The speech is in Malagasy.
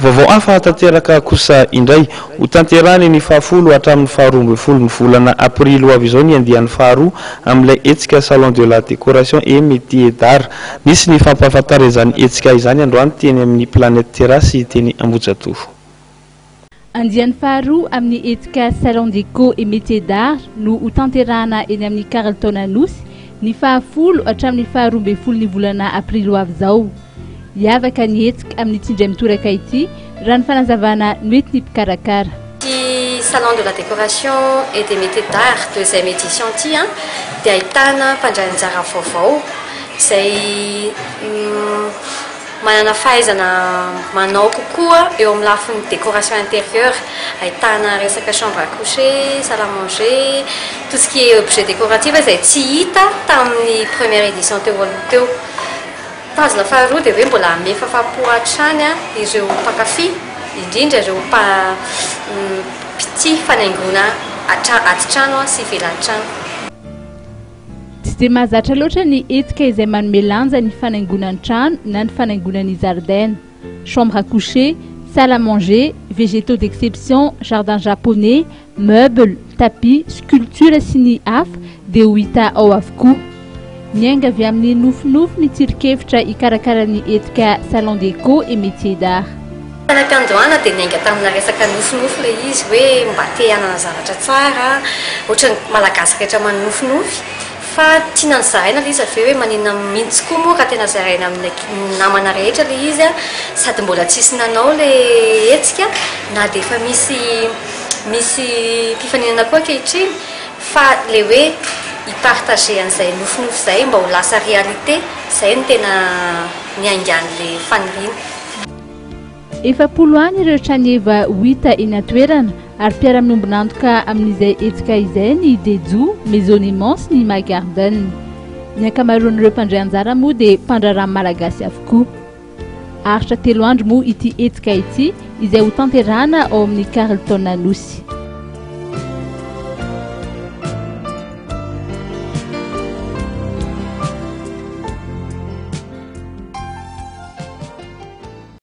Vaovao hafa tanteraka kosa indray. Hotanterahina ny fahafolo hatramin'ny faharoa ambin'ny folo ny volana aprily ho avy izao ny andiany faharoa amin'ilay hetsika Salon de la décoration et métier d'art. Nisy ny fampahafantarana izany hetsika izany androany teny amin'ny Planète Terrasse teny Ambohijatovo. Andiany faharoa amin'ny hetsika Salon déco et métier d'art no hotanterahana eny amin'ny Carlton Anosy ny fahafolo hatramin'ny faharoa ambin'ny folo ny volana aprily ho avy izao. Hiavaka ny hetsika amin'ny tsindray mitoraka ity, raha ny fanazavana noentin'ny mpikarakara. Ty Salon de la décoration et des métiers d'art deuxième édition ty dia ahitana mpandray anjara vaovao izay manana fahaizana manao kokoa eo amin'ny lafiny décoration intérieure, ahitana resaka chambre à coucher, salle à manger, tout ce qui est objet décoratif izay tsy hita tamin'ny première édition teo aloha teo. Tanjona faharoa dia hoe mbola hanome fahafaham-po hatrany ireo mpankafy, indrindra ireo mpitia fanaingoana atitrano sy ivelan'ny trano. Tsy dia mahazatra loatra ny hetsika izay manome lanja ny fanaingoana ny trano na ny fanaingoana ny zaridaina. Chambre à coucher, salle à manger, végétaux d'exception, jardin japonais, meuble, tapis, sculpture sy ny hafa dia ho hita ao avokoa. Miainga avy amin'ny nofinofy ny tsirikevitra hikarakara ny hetsika Salon déco et métier d'art. Tany am-piandohana dia niainga tamina resaka nofinofy ilay izy, hoe mba te hanana zavatra tsara ohatra ny Malagasy rehetra manofinofy, fa tiana ny zaraina ilay izy avy eo, hoe maninona mihitsy koa moa raha tena zaraina amin'ny namana rehetra ilay izy, sady mbola tsisy nanao ilay hetsika na dia efa misy mpifaninana koa ankehitriny, fa ilay hoe hi-partager an'izay nofinofy izay mba ho lasa réalité izay no tena niaingan'ilay faniriana. 40 any ireo traneva ho hita eny an-toerana, ary mpiara-miombonantoka amin'izay hetsika izay ny Dejo, Maison Immense, ny My Garden. Ny ankamaroan'ireo mpandray anjara moa dia mpandraharaha malagasy avokoa. Haharitra 3 andro moa ity hetsika ity izay ho tanterahana ao amin'ny Carlton Anosy.